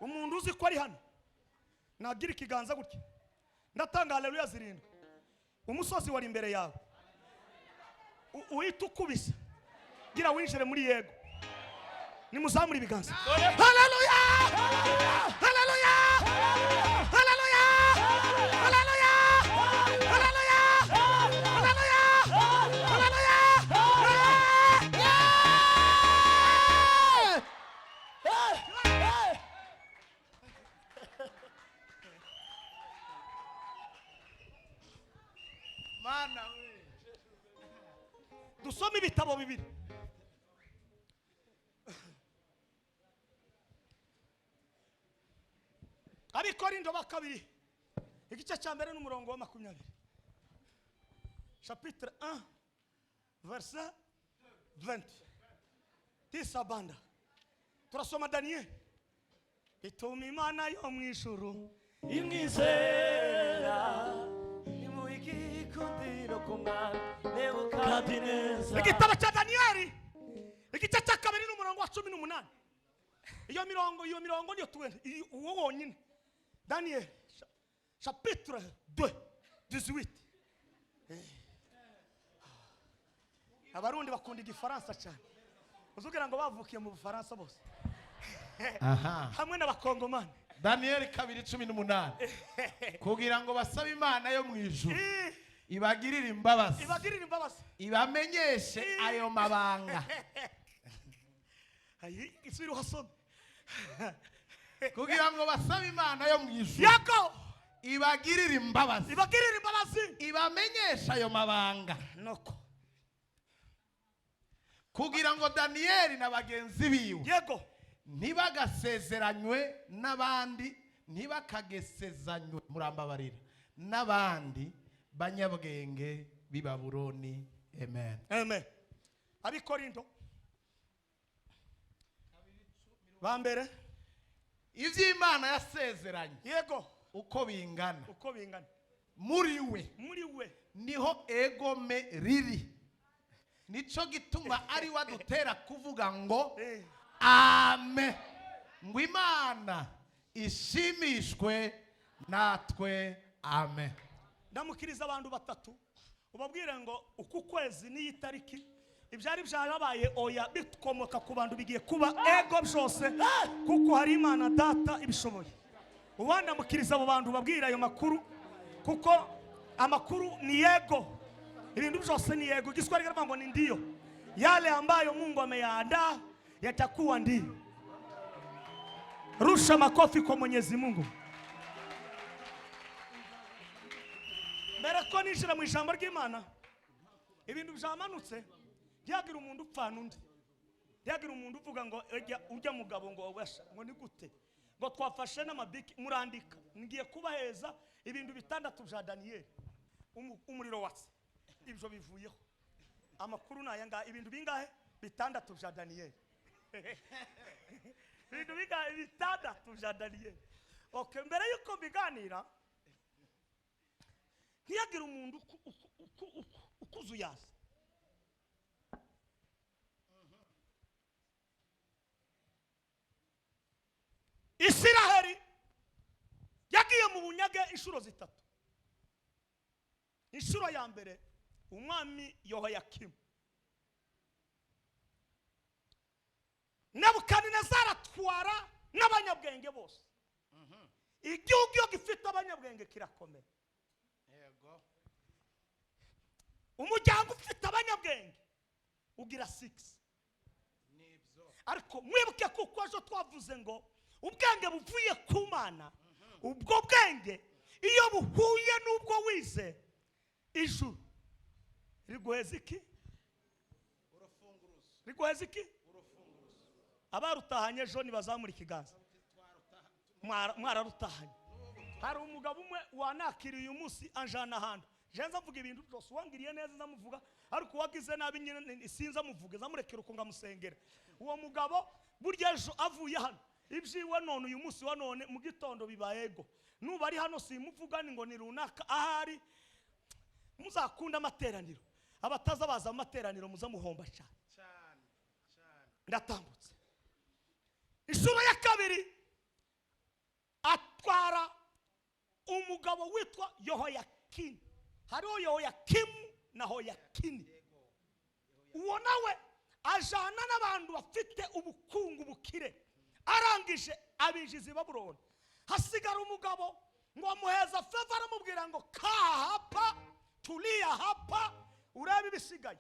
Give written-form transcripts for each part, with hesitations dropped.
Umuntu uzi ko ari hano nagira ikiganza gutya, ndatanga haleluya zirindwi. Umusozi wari imbere yawe, uhita ukubisa gira winjire muri yego. Nimuzamure ibiganza. Haleluya, haleluya, haleluya, haleluya, haleluya, haleluya, haleluya! Mana we! Dusome ibitabo bibiri. Abikorindo ba kabiri, igice cya mbere n'umurongo wa 20, chapitre 1, verset 20. Tisabanda turasoma Daniyeli ituma Imana yo mu ijuru imwizera imuha igikundiro ku mwami Nebukadineza. Igitabo cya Daniyeli, igice cya kabiri n'umurongo wa 18. Iyo mirongo niyo tuwenda uwo wonyine. Daniyeli chapitre 2, 18. Abarundi bakunda Igifaransa cyane, uzugira ngo bavukiye mu Bufaransa bose Aha. hamwe n'Abakongomani. Daniyeli 2:18: kugira ngo basabe Imana yo mu ijuru ibagirire imbabazi, ibagirire imbabazi, ibamenyeshe ayo mabanga. Ayi, isubire uhasome. Kugira ngo basabe Imana yo mu ijuru yako ibagirire imbabazi, ibagirire imbabazi, ibamenyeshe ayo mabanga, nuko kugira ngo Daniyeli na bagenzi biwe ntibagasezeranywe n'abandi, ntibakagesezanywe, murambabarira, n'abandi banyabwenge b'i Babuloni. Amen. Amen. Abikorindo ba mbere. Iby'Imana yasezeranye uko bingana, uko bingana, muri we muri we niho egome riri. Nico gituma ari we adutera kuvuga ngo amen, ngo Imana ishimishwe natwe. Amen. Ndamukiriza abantu batatu, ubabwire ngo uku kwezi n'iyi tariki ibyari byarabaye oya bikomoka ku bantu bigiye kuba ego byose, kuko hari Imana Data ibishoboye. Uwandamukiriza abo bantu, babwira ayo makuru, kuko amakuru ni yego, ibintu byose ni yego. Igiswahili kiravuga ngo ni ndio, yale ambayo Mungu ameyaandaa yatakuwa ndio. Rusha makofi kwa Mwenyezi Mungu. Mbere ko ninjira mu ijambo ry'Imana, ibintu byamanutse, ntihagire umuntu upfana undi, ntihagire umuntu uvuga ngo ejya ujya mugabo ngo wesha ngo ni gute ngo twafashe n'amabiki. Murandika, ngiye kubaheza ibintu bitandatu bya Daniyeli. Umuriro watse, ibyo bivuyeho. Amakuru ni aya ngaya. Ibintu bingahe? Bitandatu bya Daniyeli. Ibintu bingahe? Bitandatu bya Daniyeli. Okay, mbere y'uko mbiganira, ntiyagire umuntu ukuzuyaza. Isiraheli yagiye mu bunyage inshuro zitatu. Inshuro ya mbere, umwami Yehoyakimu, Nebukadinezari atwara n'abanyabwenge bose. Igihugu iyo gifite abanyabwenge kirakomera. Umuryango ufite abanyabwenge ugira 6. Ariko mwibuke kuko ejo twavuze ngo ubwenge buvuye ku Mana, ubwo bwenge iyo buhuye n'ubwo wize, ijuru riguheza iki? Riguheza iki? Abarutahanye ejo ntibazamura ikiganza. Mwararutahanye. Hari umugabo umwe wanakiriye uyu munsi, anjana ahantu. Jenza mvuga ibintu byose, uwangiriye neza nzamuvuga, ariko uwagize nabi nyine sinza muvuge, nzamurekera uko ngamusengera. Uwo mugabo burya ejo avuye hano, ibyiwe none uyu munsi wa none mu gitondo bibaye ego. Nuba ari hano simuvuga ni ngo ni runaka ahari. Muzakunda amateraniro, abataza baza mu materaniro muzamuhomba cyane. Ndatambutse. Inshuro ya kabiri Umugabo witwa Yehoyakini, hariho Yehoyakimu na Hoyakini. Uwo nawe ajana n'abantu bafite ubukungu bukire, arangije abinjiza i Babuloni. Hasigara umugabo ngo amuheza favor, aramubwira ngo: "Kaa hapa, tulia hapa, urebe ibisigaye."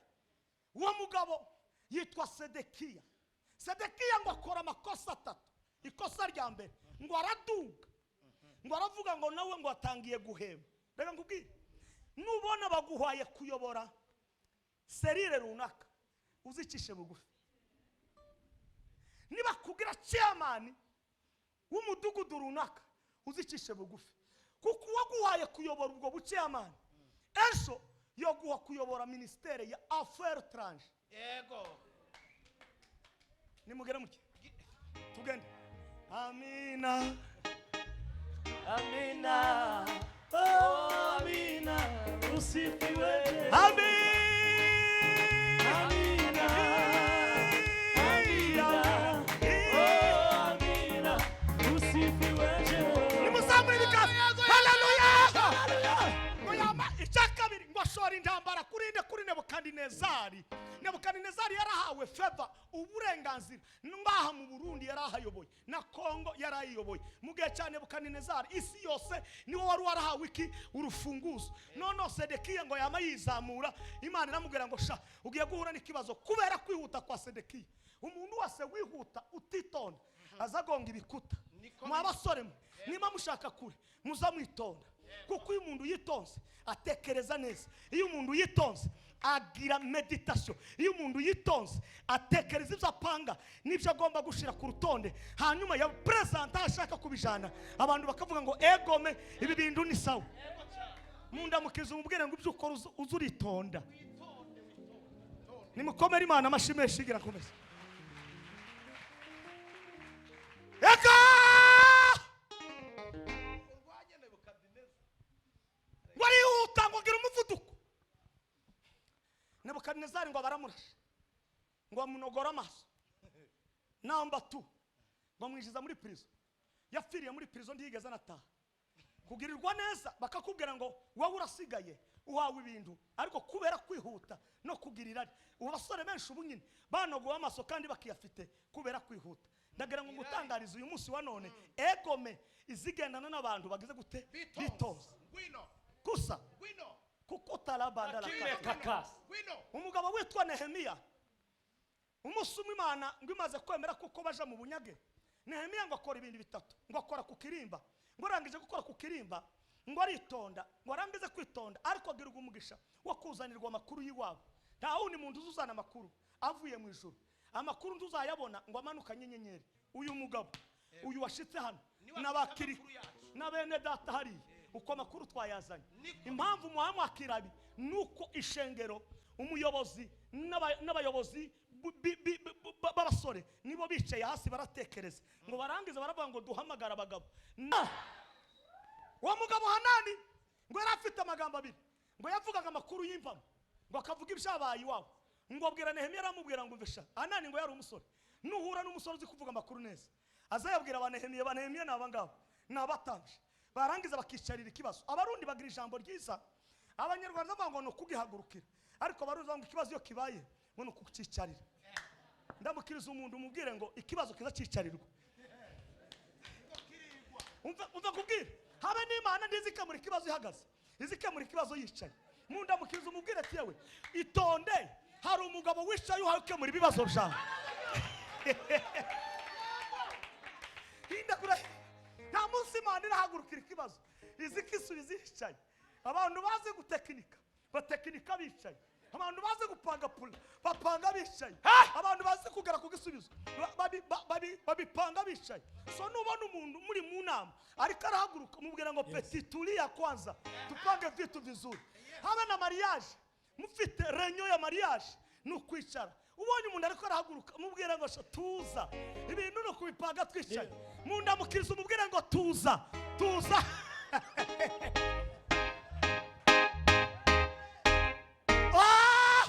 Uwo mugabo yitwa Sedekiya. Sedekiya ngo akora amakosa atatu. Ikosa rya mbere, ngo araduga, ngo aravuga ngo nawe ngo atangiye guhema. Reka nkubwire, nubona baguhaye kuyobora cellule runaka, uzicishe bugufi. Niba kugira chairman w'umudugudu runaka, uzicishe bugufi, kuko uwaguhaye kuyobora ubwo buchairman ejo yoguha kuyobora ministère ya affaires étrangères. Nimugere muke tugende. Amina. Amina. Oh, amina. Usifiwe. Amina. Amina. Amina. Oh, amina. Usifiwe Jehova. Nimuzamure ibiganza. Haleluya! Ngo yama icya kabiri, ngo ashora intambara kuri nde? Kuri Nebukadinezari. Nebukadinezari yarahawe favor, uburenganzira ngaha mu Burundi yarahayoboye, na Kongo yarayiyoboye. Mu gihe cya Nebukadinezari, isi yose niwe wari warahawe iki? Urufunguzo. Noneho Sedekiya ngo yama yizamura, Imana iramubwira ngo: "Sha, ugiye guhura n'ikibazo kubera kwihuta kwa Sedekiya." Umuntu wese wihuta utitonda azagonga ibikuta. Mwa basore mwe, niba mushaka kure, muza mwitonda, kuko iyo umuntu yitonze atekereza neza, iyo umuntu yitonze agira méditation, iyo umuntu yitonze atekereza ibyo apanga n'ibyo agomba gushyira ku rutonde, hanyuma ya perezida ashaka kubijana, abantu bakavuga ngo: "Egome, ibi bintu ni sawa." Mundamukiza umubwire ngo ibyo ukora uze uritonda. Nimukomere Imana amashyi menshi. Igira komeza eka. Urwanye Nebukadineza. Ngo arihuta, ngo agira umuvuduko. Nebukadinezari ngo baramurashe, ngo bamunogore amaso namba tu, ngo amwinjiza muri prison. Yapfiriye muri prison, ntiyigeze anataha. Kugirirwa neza bakakubwira ngo wowe urasigaye, uhawe ibintu, ariko kubera kwihuta no kugira irari, ubu basore benshi ubu nyine banogowe amaso kandi bakiyafite kubera kwihuta. Ndagira ngo ngutangarize uyu munsi wa none, egome izigendana n'abantu bagize gute? Bitonze. Ngwino. Gusa Ngwino. Kuko tarabanda. Kime kakasi. Ngwino. Umugabo witwa Nehemiya, umunsi umwe Imana ngo imaze kwemera kuko baja mu bunyage, Nehemiya ngo akora ibintu bitatu. Ngo akora ku kirimba, ngo arangije gukora ku kirimba, ngo aritonda, ngo arangize kwitonda, ariko agirwa umugisha wo kuzanirwa amakuru y'iwabo. Nta wundi muntu uzuzana amakuru avuye mu ijuru. Amakuru ntuzayabona ngo amanukanye inyenyeri. Uyu mugabo uyu washitse hano Niwe n'abakiri afite amakuru yacu. na bene data hariya, uko amakuru twayazanye. Niko. Impamvu muhamwakira ibi ni uko ishengero, umuyobozi n'abayobozi b'abasore nibo bicaye hasi baratekereza, ngo barangize baravuga ngo duhamagare abagabo. Uwo mugabo Hanani ngo yari afite amagambo abiri. Ngo yavugaga amakuru y'impamo, ngo akavuga ibyabaye iwabo. Ngo abwira Nehemiya, aramubwira ngo: "Umvisha." Hanani ngo yari umusore. Nuhura n'umusore uzi kuvuga amakuru neza, azayabwira ba Nehemiya. Ba Nehemiya ni abangaba, ni abatambyi, barangiza bakicarira ikibazo. Abarundi bagira ijambo ryiza, Abanyarwanda bavuga ngo ni ukugihagurukira, ariko Abarundi bavuga ngo ikibazo iyo kibaye ngo ni ukucyicarira. Ndamukiriza umuntu umubwire ngo ikibazo kiza cyicarirwa. Umva, umva kubwira, habe n'Imana ntizikemura ikibazo ihagaze, izikemura ikibazo yicaye. Mundamukiriza umubwire ati: "Yewe, itonde, hari umugabo wicaye uhawe ukemura ibibazo byawe." Hindagura. Nta munsi Imana irahagurukira ikibazo, izikisubiza yicaye. Abantu bazi gutekinika batekinika bicaye, abantu bazi gupanga pula bapanga bicaye, abantu bazi kugera ku gisubizo babipanga bicaye. So nubona umuntu muri mu nama ariko arahaguruka, mubwira ngo: "Petit, tulia kwanza, tupange vitu vizuri." Habe na mariage, mufite réunion ya mariage, ni ukwicara. Ubonye umuntu ariko arahaguruka, mubwira ngo: "Sha, tuza, ibintu ni ukubipanga twicaye." Mundamukiriza umubwire ngo: "Tuza, tuza." Ah!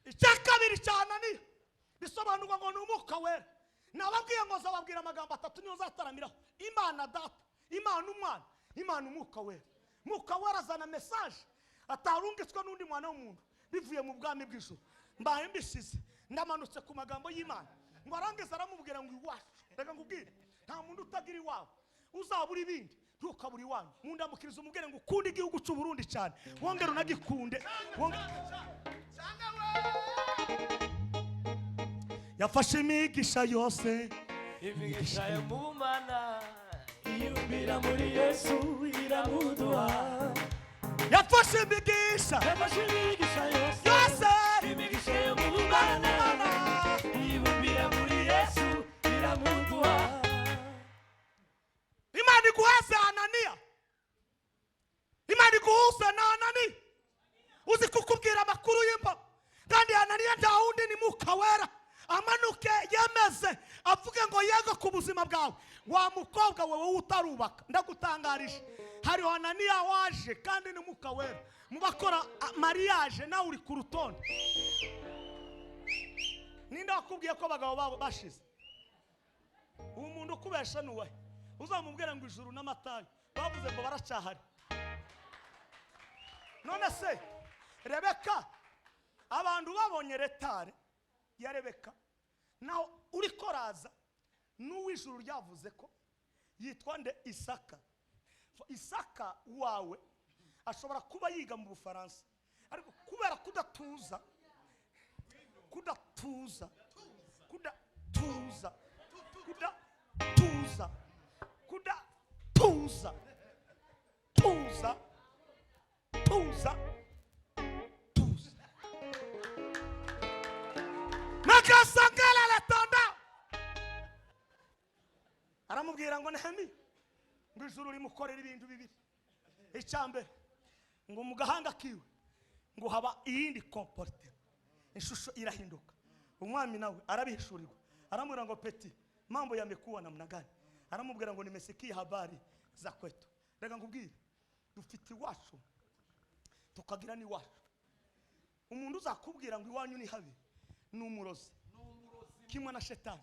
Icya kabiri cya Ananiya bisobanurwa ngo ni umwuka wera. Nababwiye ngo zababwira amagambo atatu niyo zataramiraho. Imana Data, Imana Umwana, Imana Umwuka Wera. Mwuka Wera azana message atarungitswe n'undi mwana w'umuntu bivuye mu bwami bw'ijuru. Mbaye mbisize ndamanutse ku magambo y'Imana. Ngo arangiza aramubwira ngo iwacu. Reka nkubwire, nta muntu utagira iwawe. Uzabura ibindi ntukabura iwanyu. Mundamukiriza umubwire ngo ukunde igihugu cy'u Burundi cyane, wongere unagikunde. Yafashe imigisha yose, imigisha yo mu Mana iyumbira muri Yesu iramuduha. Yafashe imigisha, yafashe imigisha yose, yose, imigisha yo mu Mana ibumbira muri Yesu iramuduha. Imana iguhaze Ananiya, Imana iguhuze na Ananiya uzi kukubwira amakuru y'imbago. Kandi Ananiya nta wundi ni Mwuka Wera amanuke yemeze avuge ngo yego ku buzima bwawe. Wa mukobwa wewe utarubaka, ndagutangarije, hari Ananiya waje kandi ni Mwuka Wera mu bakora mariage, nawe uri ku rutonde. Ninde wakubwiye ko abagabo babo bashize? Uwo muntu ukubesha ni uwahe? Uzamubwira ngo ijuru n'amatayo bavuze ngo baracyahari. None se Rebeka, abantu babonye retare ya Rebeka, naho uri koraza n'uw'ijuru ryavuze ko yitwa nde? Isaka. Isaka wawe ashobora kuba yiga mu Bufaransa, ariko kubera kudatuza, kudatuza, kudatuza, kudatuza, kudatuza, tuza, tuza, tuza, nakasangala latonda. Aramubwira ngo Nehemiya, ngo ijuru rimukorera ibintu bibiri. Icyambere, ngo mu gahanga kiwe ngo haba iyindi comportement, ishusho irahinduka. Umwami nawe arabihishurirwa, aramubwira ngo peti, mambo yamekuwa namna gani? Aramubwira ngo nimesikia habari za kwetu. Reka nkubwire, dufite iwacu tukagira n'iwacu. Umuntu uzakubwira ngo iwanyu ni habi ni umurozi kimwe na shetani.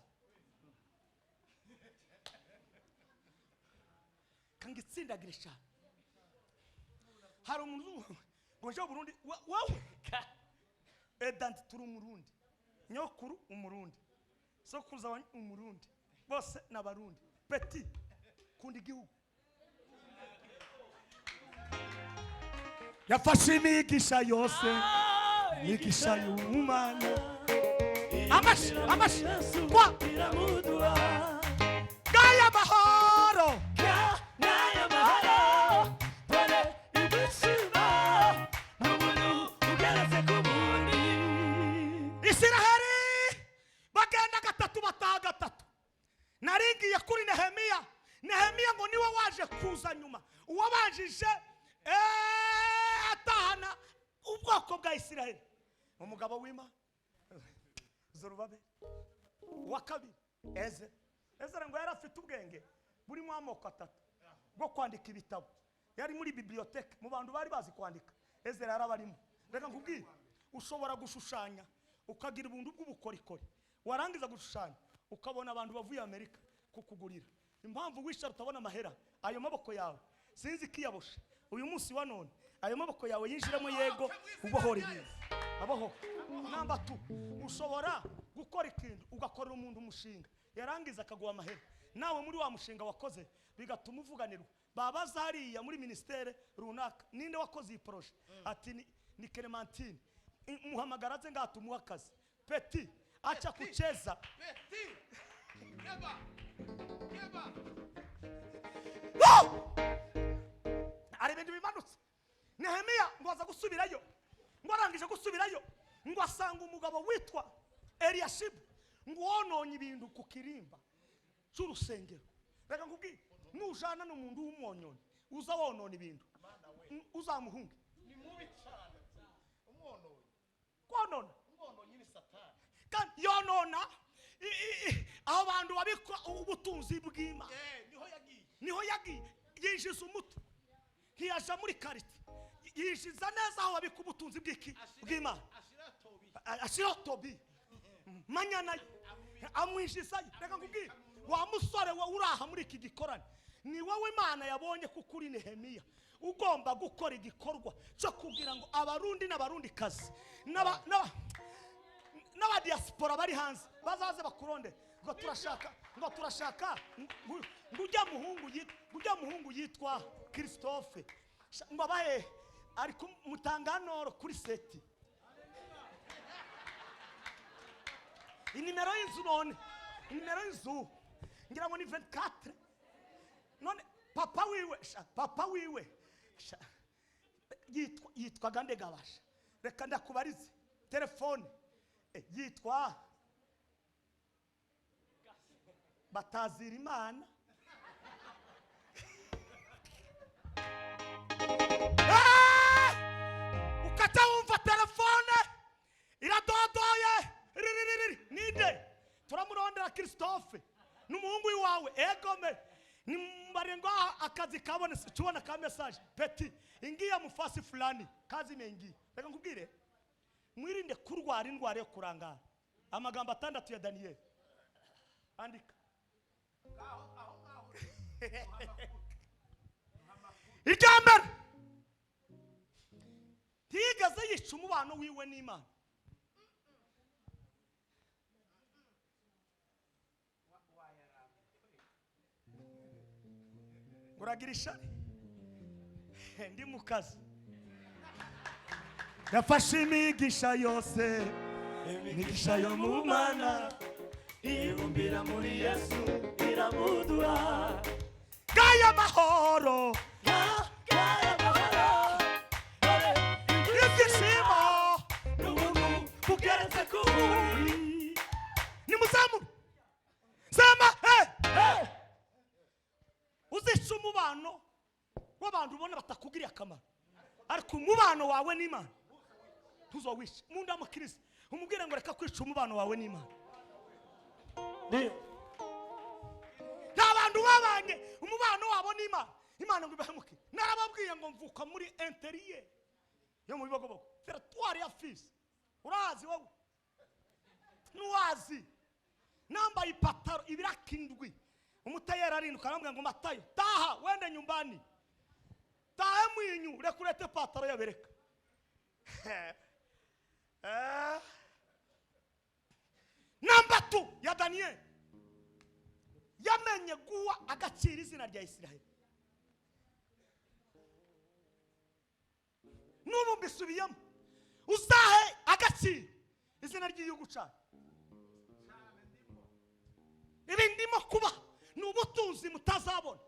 Kanga itsindagire cyane. Hari umuntu ngo nje Burundi wewe edanti turi umurundi, nyokuru umurundi, sokuruza wanyu umurundi, bose n'abarundi. Peti, kunda igihugu. Yafashe imigisha yose, imigisha y'Imana. Amashi, amashi, kwa iramuduha. Gaya mahoro, Gaya mahoro, dore ibyishimo n'ubuntu bugeretse ku bundi. Isiraheli bagenda gatatu bataha gatatu. Naringiye kuri Nehemiya. Nehemiya ngo niwe waje kuza nyuma, uwabanjije atahana ubwoko bwa Isiraheli, umugabo w'Imana Zorobabeli. Uwa kabiri Ezera. Ezera ngo yari afite ubwenge burimo amoko atatu bwo kwandika ibitabo. Yari muri biblioteke, mu bantu bari bazi kwandika Ezera yarabarimo. Reka nkubwire, ushobora gushushanya ukagira ubuntu bw'ubukorikori, warangiza gushushanya ukabona abantu bavuye Amerika kukugurira. Impamvu wicara utabona amahera, ayo maboko yawe sinzi kiyaboshe uyu munsi wa none, ayo maboko yawe yinjiramo yego ubohora ibintu abaho. Namba 2, ushobora gukora ikintu ugakorera umuntu umushinga, yarangiza akaguha amahera, nawe muri wa mushinga wakoze bigatuma uvuganirwa. Babaza hariya muri ministere runaka, ninde wakoze iyi projet? Ati ni Clementine. Muhamagara aze ngatumuha akazi. Peti acha kucheza. Peti keba keba. Ari ibintu bimanutse. Nehemiya ngo aza gusubirayo, ngo arangije gusubirayo ngo asanga umugabo witwa Eliyashibu ngo wononye ibintu ku kirimba cy'urusengero. Reka nkubwire, nujana n'umuntu w'umwonyonyi uza wonona ibintu, uzamuhunge. Ni mubi cyane umwononyi. Konona umwononyi ni Satani. Kandi yonona aho bantu babika ubutunzi bw'Imana. Niho yagiye, niho yagiye yinjiza umuti, ntiyaja muri karite, yinjiza neza aho babika ubutunzi bw'iki bw'Imana. Ashira Tobi manyana Amwinjizayo. Reka nkubwire, wa musore we uraha muri iki gikorane, ni wowe Imana yabonye kuko uri Nehemiya, ugomba gukora igikorwa cyo kugira ngo Abarundi n'Abarundikazi n'abadiaspora bari hanze bazaze bakuronde ngo turashaka ngo ujya muhungu yitwa Christophe, ngo abahe ari ku Mutanganoro kuri seti, inimero y'inzu, none inimero y'inzu ngira ngo ni 24. None papa wiwe, papa wiwe yitwaga Ndegabasha. Reka ndakubarize telefone. Yitwa batazira Imana. Ukata wumva telefone iradodoye riririri: "Ninde? Turamurondera Christophe, n'umuhungu w'iwawe." "Egome." Nimbare ngo akazi kabonetse, tubona ka message: "Petit, ingia mufasi fulani, kazi imeingia." Reka nkubwire, mwirinde kurwara indwara yo kurangara. Amagambo atandatu ya Daniyeli, andika. Irya mbere, ntiyigeze yica umubano wiwe n'Imana. Uragira ishari, ndi mu kazi. Yafashe imigisha yose, imigisha yo mu Mana, ibumbira muri Yesu, iramuduha. Gaya mahoro, Gaya mahoro, dore ibyishimo n'ubuntu bugeretse ku bundi. Nimuzamure, sema hey! Uzica umubano w'abantu ubona batakugiriye akamaro, ariko umubano wawe n'Imana ntuzowice. Mu ndamukiriza, umubwire ngo reka kwica umubano wawe n'Imana. Ndio. Nta bantu babanye umubano wabo n'Imana, Imana ngo ibahemuke. Narababwiye ngo mvuka muri intérieur yo mu Bibogobogo, territoire ya Fizi. Urazi wowe, ntuwazi. Nambaye ipataro ibiraka indwi, umutayeri arinduka arambwira ngo: "Matayo, taha wende nyumbani, tahe mwinyu, reka urete pataro yabereka." Namba 2 ya Daniyeli, yamenye guha agaciro izina rya Isiraheli. N'ubu mbisubiyemo, uzahe agaciro izina ry'igihugu cyacu. Ibi ndimo kuba ni ubutunzi mutazabona,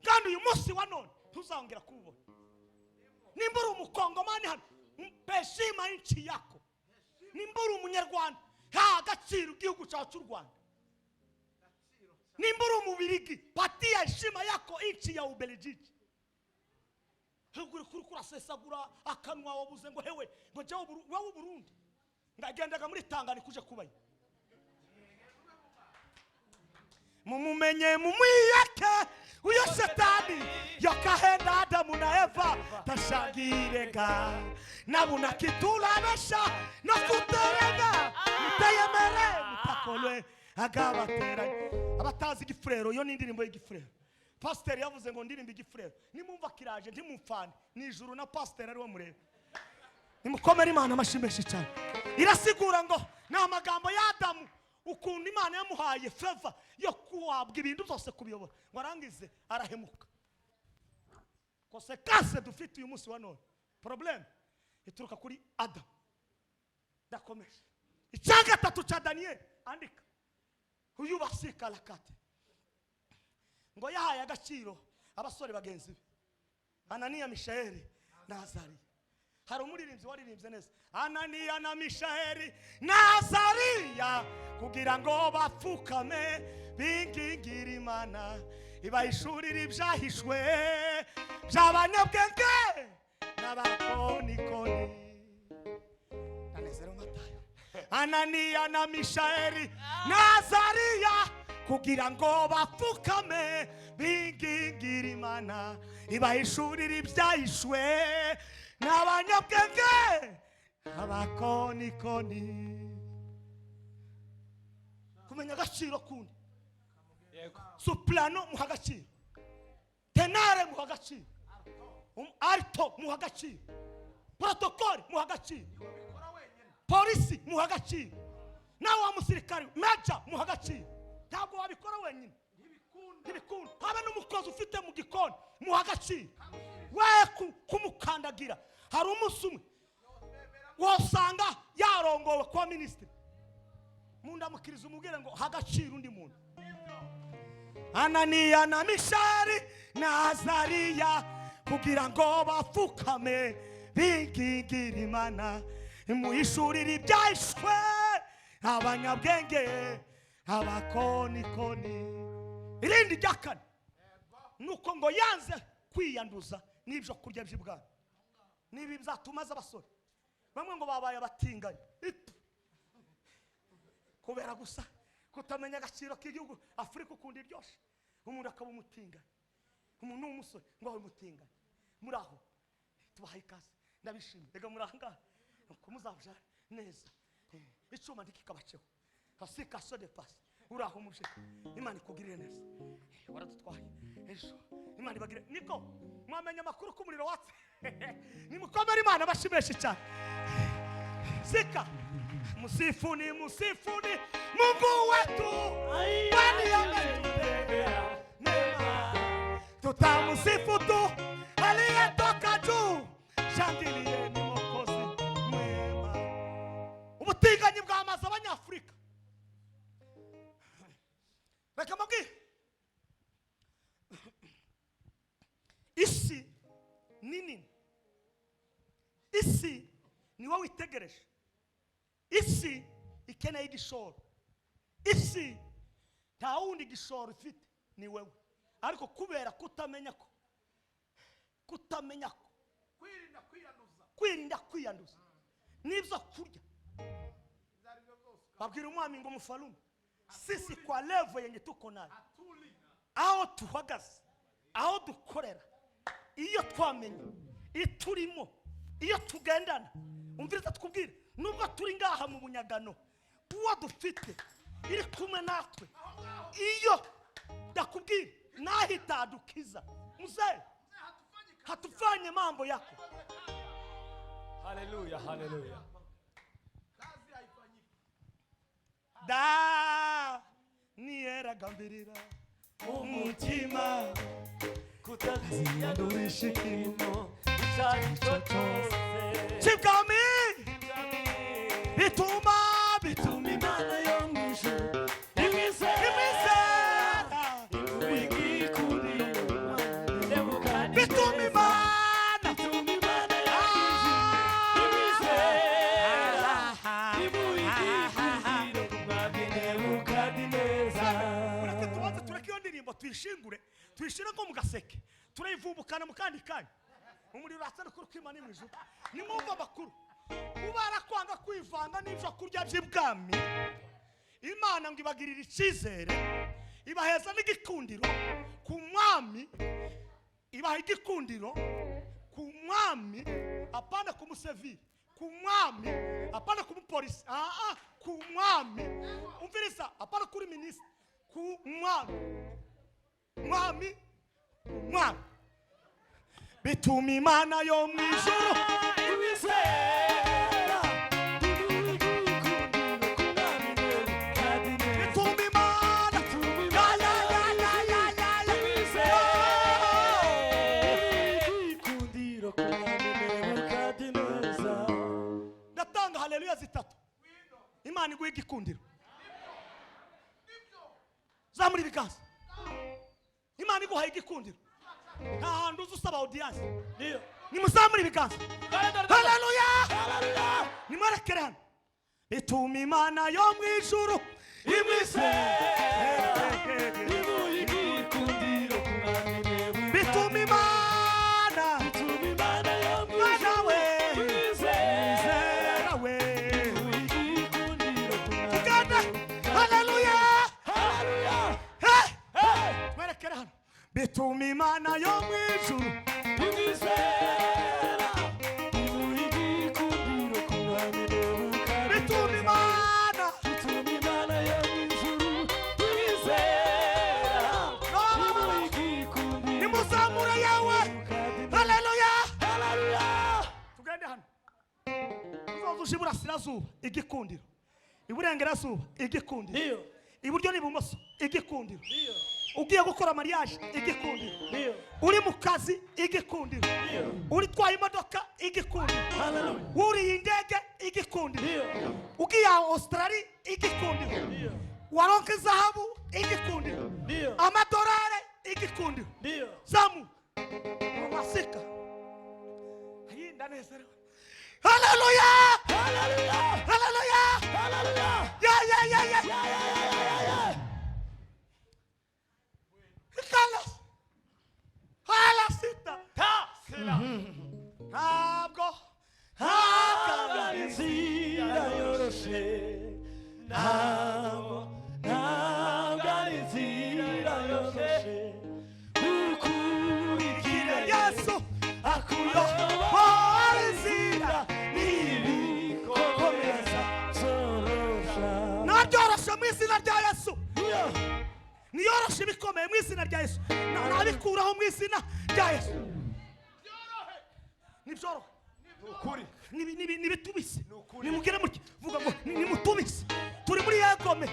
kandi uyu munsi wa none ntuzongera kuwubona. Nimba uri Umukongomani hano, heshima nchi yako. Nimba uri Umunyarwanda, ha agaciro igihugu cyawe cy'u Rwanda. Nimba uri Umubirigi, patia heshima yako nchi ya Ubelgiji. Uri kuri kurasesagura akanwa, wabuze ngo hewe, ngo jyewe wowe Uburundi ndagendaga muri Tanganyika uje kubayo. Mumumenye, mumwiyake uyo shetani yakahenda Adamu na Eva. Tashagirega nabuna kitulabesha no kuterega, muteyemere mutakolwe agabateranye. Abatazi igifurero, iyo ni indirimbo y'igifurero. Pasiteri yavuze ngo ndirimbe igifurero. Nimumva kiraje, ntimumfane ni ijuru na pasiteri ariwe mureba. Nimukomere Imana amashyi menshi cyane. Irasigura ngo ni amagambo ya Adamu, ukuntu Imana yamuhaye faveur yo kuhabwa ibintu byose, kubiyobora, ngo arangize arahemuka. Conséquence dufite uyu munsi wa none, problème ituruka kuri Adamu. Ndakomeje. Icya gatatu cya Daniyeli, andika: uyu basikarakate ngo yahaye agaciro abasore bagenzi be, Ananiya, Mishayeli na Azariya. Hari umuririmbyi waririmbye neza: Ananiya na Mishayeli na Azariya, kugira ngo bapfukame bingingira Imana ibahishurire ibyahishwe by'abanyabwenge n'abakonikoni. Ndanezero Matayo. Ananiya na Mishayeli na Azariya, kugira ngo bapfukame bingingira Imana ibahishurire ibyahishwe n'abanyabwenge abakonikoni. Ku Kumenya agaciro kundi. Soprano muha agaciro, ténor muha agaciro, alto muha agaciro, protocole muha agaciro, polisi muha agaciro, nawe wa musirikari major muha agaciro. Ntabwo wabikora wenyine, ntibikunda. Habe n'umukozi ufite mu gikoni muha agaciro, we kumukandagira. Hari umunsi umwe wasanga yarongowe kuba minisitiri. Mundamukiriza umubwire ngo ha agaciro undi muntu. Ananiya na Mishari na Azariya kugira ngo bapfukame bingingira Imana imuhishurire ibyahishwe abanyabwenge abakonikoni. Irindi rya kane nuko ngo yanze kwiyanduza n'ibyo kurya by'ibwami. Nibi bizatumaze abasore bamwe ngo babaye abatinganyi. Itu. Kubera gusa kutamenya agaciro k'igihugu. Afurika ukunda iryoshe, umuntu akaba umutinganyi, umuntu w'umusore ngo abe umutinganyi. Muri aho tubahaye ikaze, ndabishimiye. Reka muri aha ngaha nuko muzabyara neza, icyuma ntikikabaceho kasikaso de pasi. Uri aho muje, Imana ikugirire neza. Waradutwaye ejo, Imana ibagire. Niko mwamenya amakuru ko umuriro watse. Nimukomere Imana amashyi menshi cyane. Sika msifuni, msifuni Mungu wetu, kwani ametutendea mema. Tutamsifu tu aliyetoka juu, shangilieni Mwokozi mwema. Ubutinganyi bwamaze Abanyafurika. Reka mbabwire, isi ni nini, isi ni wowe witegereje, isi ikeneye igishoro. Isi nta wundi gishoro ifite, ni wewe. Ariko kubera kutamenya ko kwirinda kwiyanduza, kwirinda kwiyanduza n'ibyo kurya, babwira umwami ngo: "Mufalume, sisi kwa level yenye tuko nayo, aho tuhagaze, aho dukorera, iyo twamenye iturimo, iyo tugendana, umviriza tukubwire, nubwo turi ngaha mu bunyagano, uwo dufite iri kumwe natwe, iyo ndakubwira naho itadukiza, mzee, hatufanye mambo yako." Haleluya, haleluya. Kazi haifanyiki. Da niyeragambirira umutima Kutaziyandurisha ikintu icyo ari cyo cyose cy'ibwami bituma bituma Imana yo mu ijuru imwizera, imwizera, igikundiro. Bituma Imana, bituma Imana yo mu ijuru imwizera, imuha igikundiro ku mwami Nebukadineza. Mureke tubanze tureke iyo ndirimbo tuyishingure, tuyishire nko mu gaseke, turayivumbukana mu kandi kanya. Umuriro urasa n'ukuri kw'Imana mu ijuru. Nimwumva amakuru kubara kwanga kwivanga n'ibyo kurya by'ibwami, Imana ngo ibagirire icyizere, ibaheza n'igikundiro ku mwami, ibaha igikundiro ku mwami, apana ku museviri, ku mwami, apana ku mupolisi, ah ah, ku mwami. Umviriza, apana kuri minisitiri, ku mwami, mwami, mwami. Bituma Imana yo mu ijuru Imwizera, imuha igikundiro ku mwami Nebukadineza. Bituma Imana ya ya ya ya ya ya ya. Igikundiro ku mwami Nebukadineza. Ndatanga haleluya zitatu. Imana iguha igikundiro. Zamura ibiganza. Imana iguhaye igikundiro, nta hantu uza usaba audience. Ndiyo. Nimuzamure ibiganza. Haleluya! Nimwerekere hano. Bituma Imana yo mu ijuru Imwizera, imuha igikundiro ku mwami Nebukadineza. Bituma Imana, Bituma Imana yo mu Mwana ijuru we, imwizera, izera we, imuha igikundiro ku mwami. Tugende. Haleluya! Haleluya! Hey! Mwerekere hano. Bituma Imana yo mu ijuru Imwizera, imuha igikundiro ku mwami Nebukadineza. Bituma Imana Bituma Imana yo mu ijuru Uje iburasirazuba, igikundiro; iburengerazuba, igikundiro; Ndio. iburyo n'ibumoso, igikundiro; Ndio. ugiye gukora mariage, igikundiro; Ndio. uri mu kazi, igikundiro; Ndio. uritwaye imodoka, igikundiro; Haleluya. wuriye indege, igikundiro; Ndio. ugiye Australia, igikundiro; Ndio. waronka izahabu, igikundiro; Ndio. amadolari, igikundiro. Ndio. Zamu masika ayi, ndanezerewe. Haleluya! Haleluya. Haleluya! Haleluya. Ya ya ya ya! Khalas, hala sita. Ta. Sela. Ntabwo Ntabwo ari inzira yoroshe, ntabwo ari inzira yoroshe gukurikira Yesu akuyobora inzira n'ibikomeza zorosha. Nabyoroshe mu izina rya Yesu. Ndio. Niyoroshe ibikomeye mu izina rya Yesu. Nabikuraho mu izina rya Yesu. Nibyorohe. Ukuri. Nibitubise. Ukuri. Nimugire mutya, vuga ngo nimutubise, turi muri yegome.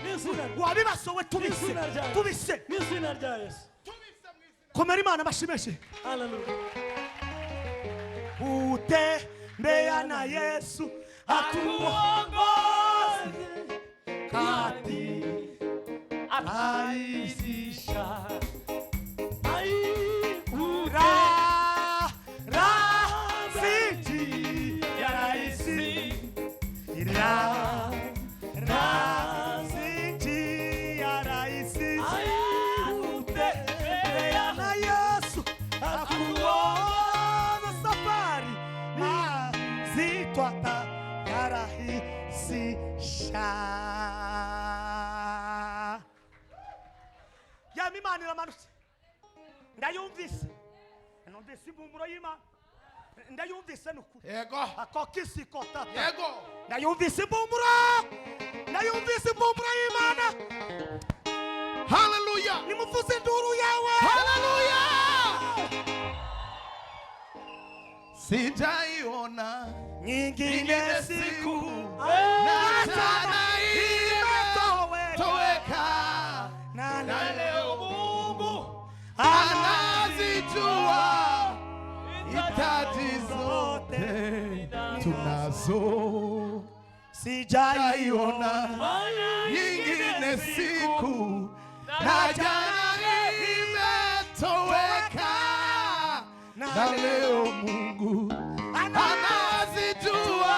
Wabibasowe, tubise. N'izina rya Yesu. Tubise. Mu izina rya Yesu. Tubise mu izina. Komera Imana amashyi. Haleluya. Utembea na Yesu akuongoze Kandi aisisha ai ute ra ra siti ya raisi ra ra siti ya raisi. Ai Utembea na Yesu akuongoza, safari mazito atayarahisisha. Yama, Imana iramanutse, ndayumvise, numvise impumuro y'Imana, ndayumvise, ni ukuri. Yego. Akokisi kotata. Yego. Ndayumvise impumuro, ndayumvise impumuro y'Imana. Haleluya. Nimuvuze induru yawe. Haleluya. Sijaiona nyingine ingine siku siku na na jana jana imetoweka imetoweka na na leo leo Mungu anazijua anazijua hitaji zote tunazo. Sijaiona nyingine siku na jana imetoweka na leo Mungu anazijua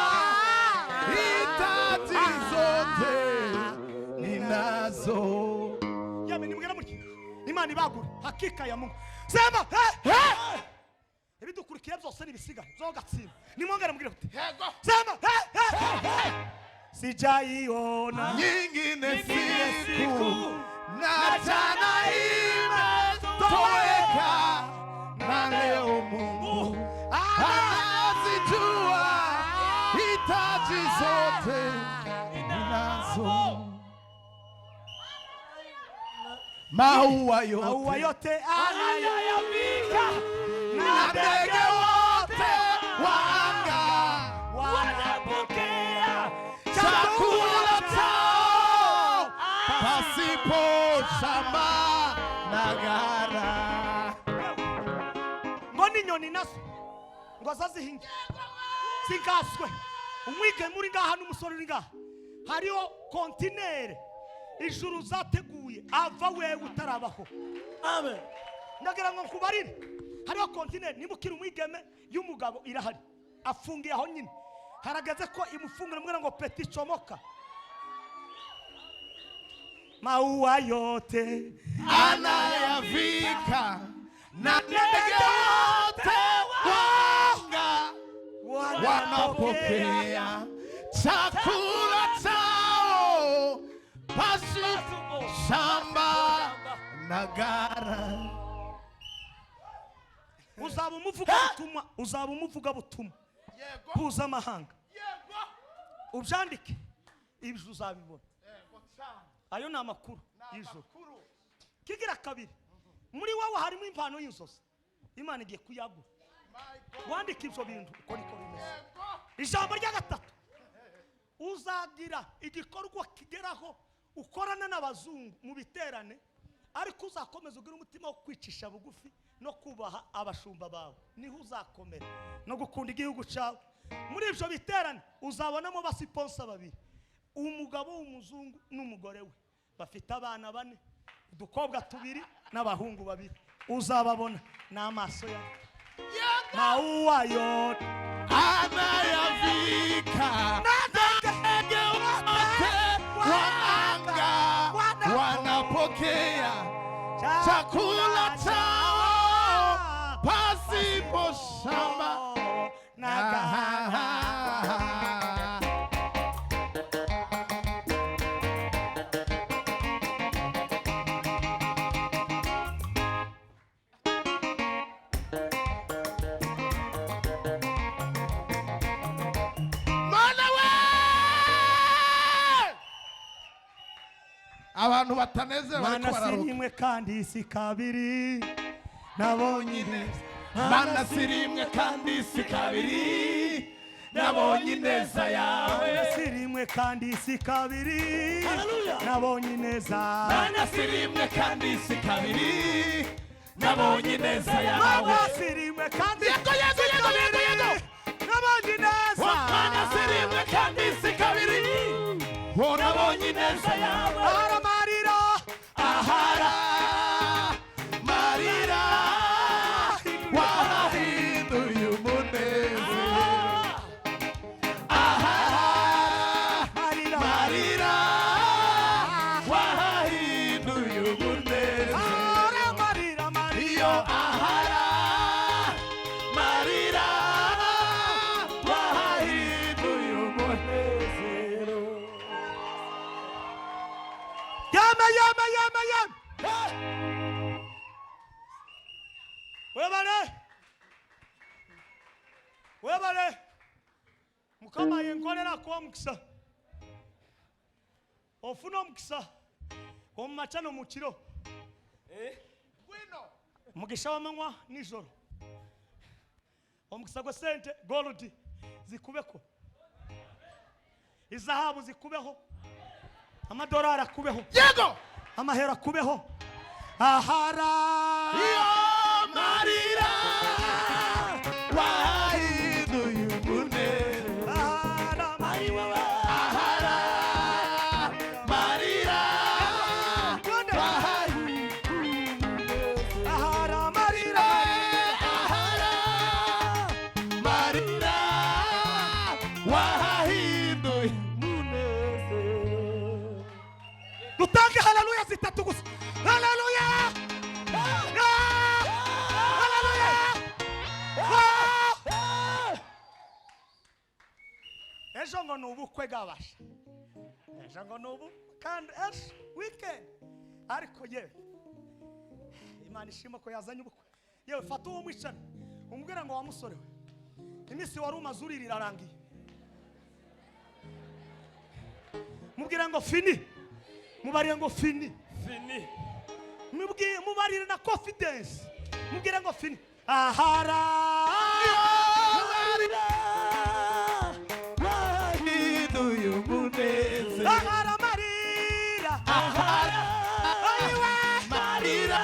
hitaji zote ninazo. Yame, nimubwira mutya, Imana ibagure. Hakika ya Mungu, sema hey, hey! Ibidukurikiye byose nibisigare zogatsinda. Nimwongere mubwire muti, Yego. sema hey, hey, hey! Sijaiona Nyingine siku na jana imetoweka na leo Mungu anazijua hitaji zote ninazo. Maua Maua yote yote anayayavika na ndege wote wa anga wanapokea chakula chao pasipo shamba na gara. Ngo n'inyoni nazo ngo azazihinge zigaswe. Umwigeme uri ngaha n'umusore uri ngaha, hariho kontinere ijuru zateguye ava wewe utarabaho. Amen. Ndagira ngo nkubarire, hariho kontineri, niba ukiri umwigeme, y'umugabo irahari, afungiye aho nyine, harageze ko imufungura. Mubwira ngo petit, comoka. Maua yote Anayavika na ndege wote wa anga wanapokea chakula chao pasipo shamba na gara. Uzaba umuvugabutumwa, uzaba umuvugabutumwa Yego. mpuzamahanga. Yego. Ubyandike, ibyo uzabibona. Yego cyane. Ayo ni amakuru y'ijoro. Amakuru. Kigira kabiri, muri wowe harimo impano y'inzozi, Imana igiye kuyagura. My God. Wandike ibyo bintu, uko niko bimeze. Yego. Ijambo rya gatatu. Uzagira igikorwa kigeraho ukorana n'abazungu mu biterane, ariko uzakomeza ugira umutima wo kwicisha bugufi no kubaha abashumba bawe, niho uzakomera no gukunda igihugu cyawe. Muri ibyo biterane uzabonamo basiponsa babiri, umugabo w'umuzungu n'umugore we, bafite abana 4, udukobwa 2 n'abahungu 2. Uzababona n'amaso yawe. Maua yote anayavika ndege wote wa anga wanapokea chakula chao pasipo shamba na ghala. Abantu batanezerewe bariko Mana si bararuka. rimwe kandi si kabiri nabonye ineza. Mana si rimwe kandi si kabiri nabonye ineza yawe. Mana si rimwe kandi si kabiri nabonye ineza. Mana si rimwe kandi si kabiri nabonye ineza yawe. Mana si rimwe kandi Yego, yego, si yego, yego, kabiri yego. nabonye ineza. Mana si rimwe kandi si kabiri nabonye ineza yawe. Ahara amarira, ahara marira wahinduye umunezero. Ahara marira, marira wahinduye umunezero. Ahara amarira, marira. Iyo ahara marira wahinduye umunezero. Yama, yama, yama, yama. Webale, webale, Mukama yenkolera kuwa omukisa. Ofuna omukisa omu makya n'omu kiro. Omugisha w'amanywa nijoro, omukisa gwa sente gold zikubeko, izahabu zikubeho, amadolari akubeho, Yego, amahera akubeho. Ahara iyo marira wahinduye umunezero. Ahara marira, Ahara marira wahinduye ahara marira, ahara marira wahinduye umunezero. Dutange haleluya zitatu gusa. Haleluya, haleluya. Ejo ngo ni ubukwe bw'abasha, ejo ngo ni ubu kandi ejo weekend. Ariko yewe Imana ishima ko yazanye ubukwe. Yewe fata uwo mwicane umubwire ngo wa musore we, iminsi wari umaze urira irarangiye. Mubwire ngo fini, mubarire ngo fini, Fini. mubwire, mubarire na confidence, mubwire ngo fini. Ahara Marira wahinduye umunezero. ahara marira, Ahara ayiwe marira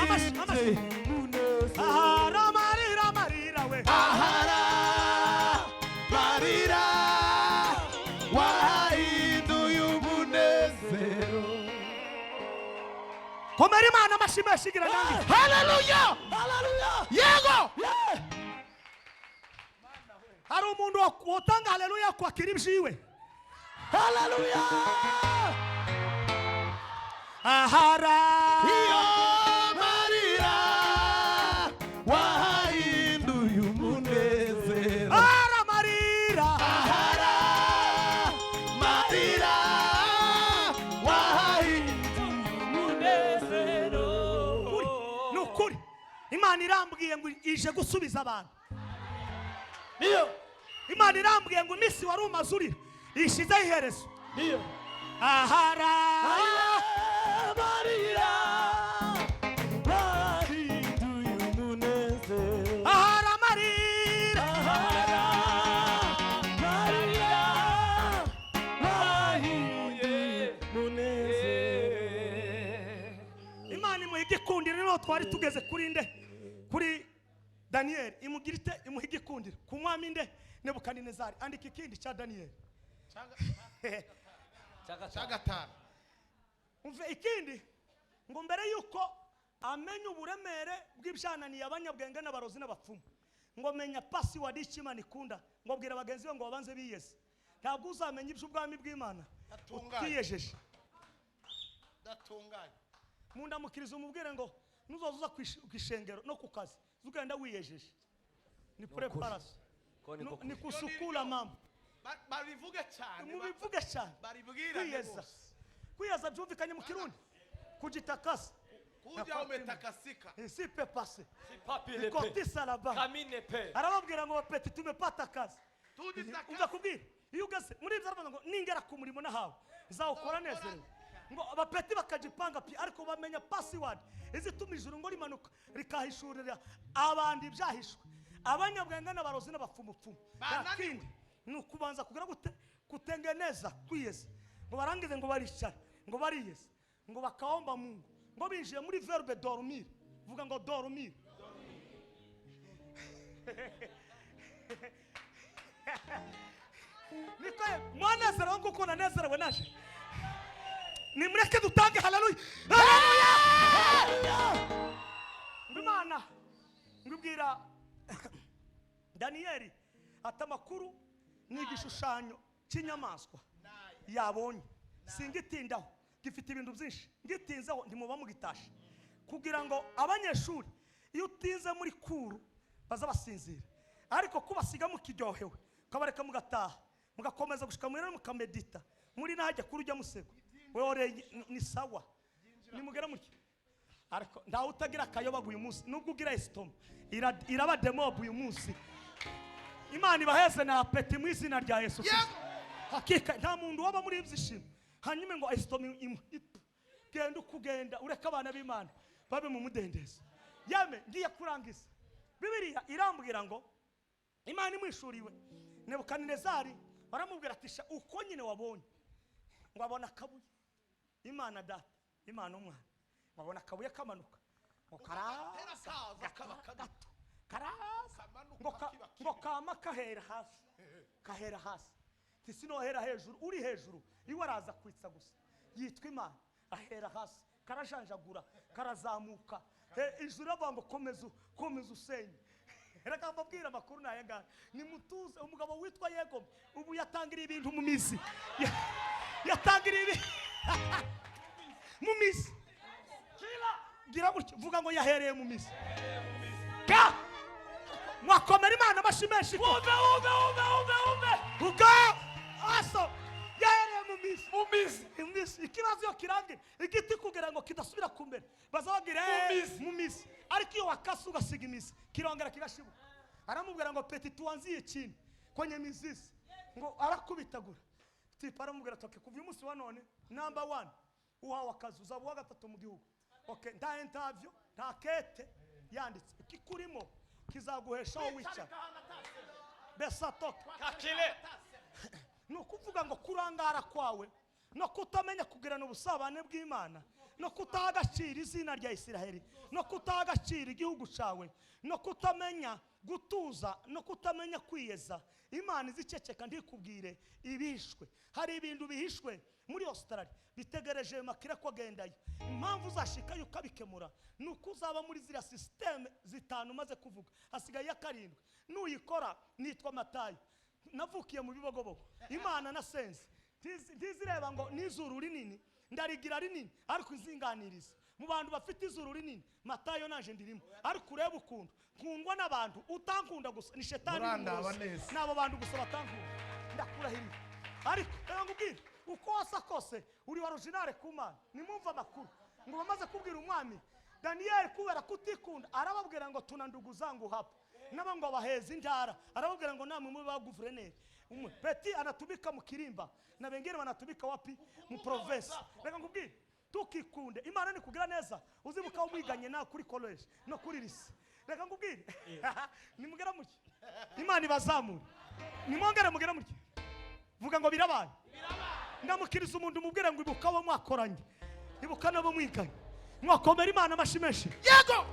Amashi, amashi. wahinduye umunezero. Ahara marira, marira we. Ahara marira wahinduye umunezero. Komera Imana amashyi menshi igira nange. Haleluya! Yego! Hari umuntu wotanga haleluya kwakira ibyiwe. Haleluya. Ahara Iyo marira wahinduye umunezero. ahara marira, Ahara marira wahinduye Umunezero. Ukuri, ni ukuri Imana irambwiye ngo ije gusubiza abantu. Niyo. Imana irambwiye ngo iminsi wari umaze urira ishizeho iherezo. Niyo. Ahara Marira wahinduye umunezero. ahara marira, Ahara Aho twari tugeze kuri nde? Kuri Daniyeli. Imugira ite? Imuha igikundiro ku mwami nde? Nebukadinezari. Andika ikindi cya Daniyeli. Cya gatanu. Umve ikindi, ngo mbere yuko amenya uburemere bw'ibyananiye abanyabwenge n'abarozi n'abapfumu, ngo menya password y'Imana ikunda, ngo bwira bagenzi be ngo babanze biyeze. Ntabwo uzamenya iby'ubwami bw'Imana Datunganye. utiyejeje. Datunganye. Mundamukiriza umubwire ngo nuzoza uza ku ishengero no ku kazi, ugenda wiyejeje, ni preparation, ni kusukura mama. Babivuge cyane. Mubivuge cyane. Baribwirane Kwiyeza. bose. Kwiyeza byumvikanye mu Kirundi kujitakasa. Kuja umetakasika. Sipe pase ikotisa laba. Arababwira ngo bapeti tumepata kazi. Tujitakase. Umva kubwira, iyo ugeze muri ibyo aravuga ngo ningera ku murimo nahawe zawukora nezerewe. Ngo abapeti bakajipanga pi, ariko bamenya password izituma ijuru ngo rimanuka rikahishurira abandi ibyahishwe, abanyabwenge n'abarozi n'abapfumupfumu. Bananiwe. Kindi ni ukubanza kugira gute? Kutengeneza, kwiyeza. Ngo barangize ngo baricara, ngo bariyeza, ngo bakaomba Mungu, ngo binjiye muri verbe dormir. Vuga ngo dormir. Niko mwanezerewe nguko nanezerewe naje. Nimureke dutange haleluya. Haleluya. Ngo Imana ngubwira Daniyeli ati amakuru ni igishushanyo cy'inyamaswa yabonye, singitindaho, gifite ibintu byinshi, ngitinzeho ntimuba mugitashe. Kugira ngo abanyeshuri iyo utinze muri kuru baza basinzira, ariko kubasiga mukiryohewe ukabareka mugataha mugakomeza gushika muri mukamedita muri najya kuri ujya musego wewe ni sawa nimugera muki. Ariko ntawe utagira akayoba uyu munsi, nubwo ugira esitoma iraba demob uyu munsi. Imana ibaheze na apeti mu izina rya Yesu Kristo. Hakika nta muntu waba muri ibyishimo hanyuma ngo esitoma genda ukugenda ureka abana b'Imana babe mu mudendezo. Yame ngiye kurangiza. Bibiliya irambwira ngo Imana imwishuriwe Nebukadinezari baramubwira ati sha uko nyine wabonye, ngo abona akabuye. Imana data, Imana umwana, ngo abona akabuye kamanuka, ngo karaza gato, karaza ngo kama kahera hasi, kahera hasi. Tisinohera hejuru, uri hejuru iwe araza kwitsa gusa, yitwa Imana, ahera hasi, karajanjagura, karazamuka. Ijuru avuga ngo komeza, komeza usenye. Reka mbabwire amakuru naye ngaya. Nimutuze, umugabo witwa Yego ubu yatangiriye ibintu mu mizi. Yatangiriye ibintu mu mizi. Gira gutya, vuga ngo yahereye mu mizi. Ga! Mwakomera Imana amashyi menshi. Umve, umve, umve, umve, umve. Vuga! Aso! Yahereye mu mizi. Mu mizi. Mu mizi. Ikibazo iyo kirangira, igiti kugira ngo kidasubira kumera, bazababwira Mu mizi. mu mizi. Ariko iyo wakase ugasiga imizi, kirongera kigashibuka. Aramubwira ngo peti tuanzie chini kwenye mizizi, ngo arakubitagura. Tipa aramubwira ati okay, kuva uyu munsi wa none number 1 uhawe akazi, uzaba uwa gatatu mu gihugu. Okay, nta interview, nta kete yanditse, ikikurimo kizaguhesha aho wicara. Besatoke. Kakile. Ni ukuvuga ngo kurangara kwawe no kutamenya kugirana ubusabane bw'Imana, no kutaha agaciro izina rya Isiraheli, no kutaha agaciro igihugu cyawe, no kutamenya gutuza, no kutamenya kwiyeza. Imana iziceceka ntikubwire ibishwe. Hari ibintu bihishwe muri Australia bitegereje makira ko agendayo. Impamvu uzashikayo ukabikemura ni uko uzaba muri ziriya systeme zitanu maze kuvuga, hasigaye iya karindwi. Nuyikora nitwa Matayo, navukiye mu Bibogobogo. Imana nasenze ntizireba ngo n'izuru rinini ndarigira rinini, ariko izinganiriza mu bantu bafite izuru rinini. Matayo naje ndirimo, ariko urebe ukuntu nkundwa n'abantu. Utankunda gusa ni shetani n'umurozi, n'abo bantu gusa batankunda, ndakurahiriye. Ariko reka nkubwire, uko wasa kose uri originale ku Mana. Nimumva amakuru ngo bamaze kubwira umwami Daniyeli kubera kutikunda, arababwira ngo tuna ndugu zangu hapa, nabo ngo baheze intara. Arababwira ngo namwe mube ba guverineri. Peti anatumika mu Kirimba na bengine wanatumika wapi? Mu province. Reka nkubwire, tukikunde Imana ni kugira neza. Uzibuka umwiganye na kuri college no kuri lycée. Reka nkubwire, nimugera muki Imana ibazamure. Nimwongere mugera muki, vuga ngo birabaye. Ndamukiriza umuntu umubwire ngo ibuka abo mwakoranye, ibuka nabo mwiganye. Mwakomera Imana amashyi menshi. Yego.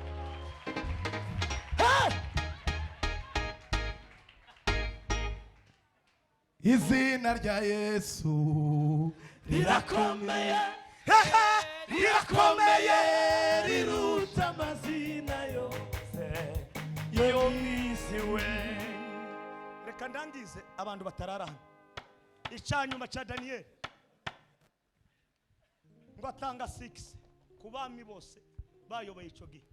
Hey! Izina rya Yesu rirakomeye, Rirakomeye, riruta amazina yose yo mw'isi we. Reka ndangize abantu batarara hano. Icyanyuma cya Daniyeli ngo atanga 6 ku bami bose bayoboye icyo gihe.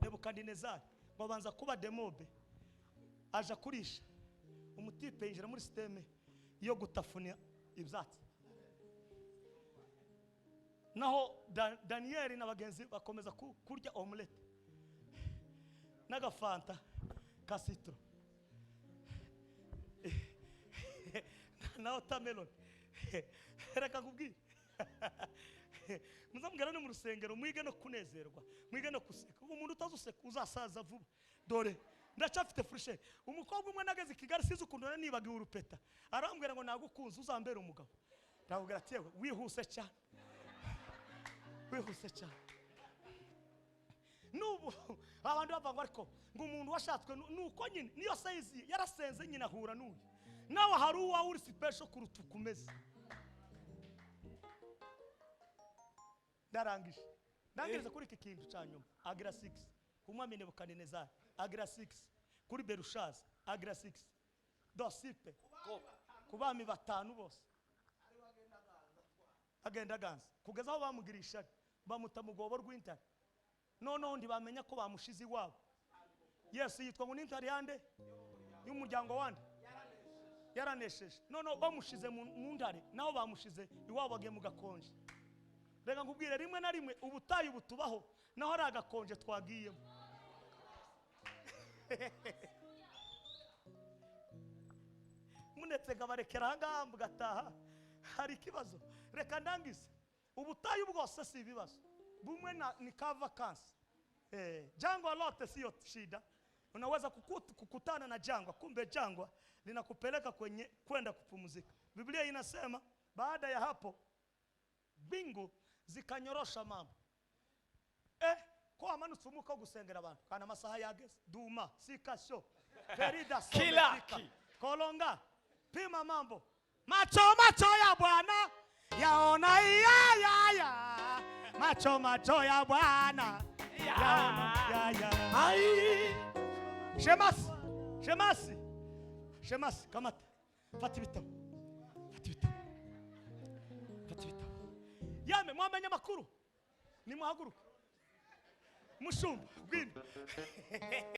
Nebukadinezari ngo abanza kuba demobe, aja kurisha umutipe yinjira muri sisiteme yo gutafuna ibyatsi. Naho Daniyeli na bagenzi bakomeza kurya omelette n'agafanta ka citron na watermelon. Reka nkubwire, muzamubwira no mu rusengero, mwige no kunezerwa, mwige no guseka. Umuntu utazi useka uzasaza vuba. Dore ndacyafite furushe. Umukobwa umwe nageze i Kigali, sinzi ukuntu nari nibagiwe urupeta, arambwira ngo nagukunze uzambere umugabo. Ndamubwira ati yewe wihuse cyane, wihuse cyane. N'ubu abantu bavuga ngo ariko ngo umuntu washatswe nuko nyine niyo sayizi yarasenze nyine ahura n'uyu. Nawe hari uwawe uri special kuruta uko umeze. Ndarangije, ndangiriza kuri iki kintu cya nyuma. Agira 6 ku mwami Nebukadinezari, agira 6 kuri Berushaza, agira 6 dosipe ku bami batanu bose. Agenda aganza kugeza aho bamugiriye ishyari, bamuta mu rwobo rw'intare. Noneho ntibamenya ko bamushize iwabo. Yesu yitwa ngo n'intare yande y'umuryango wande yaranesheje. Noneho bamushize mu ntare, naho bamushize iwabo bagiye mu gakonje. Reka nkubwire, rimwe na rimwe ubutayu butubaho, naho ari agakonje twagiyemo. Munetse nkabarekera aha ngaha mugataha, hari ikibazo. Reka ndangize. Ubutayu bwose si ibibazo, bumwe ni ka vacances. Jangwa lote siyo shida. Unaweza kukutana na jangwa, kumbe jangwa linakupeleka kwenye kwenda kupumzika. Biblia inasema baada ya hapo mbingu zikanyorosha mambo. Ko amanutse umwuka wo gusengera abantu kana amasaha yageze. Duma sikasho perida Kilaki. somefika kolonga pima mambo. Macho macho ya Bwana yaona ya ya ya, macho macho ya Bwana yaona ya ya. Ai. Shemasi, Shemasi, Shemasi, kamata. Fata ibitabo, fata ibitabo, fata ibitabo. Yame mwamenye amakuru, nimuhaguruke. Mushumba, ngwino.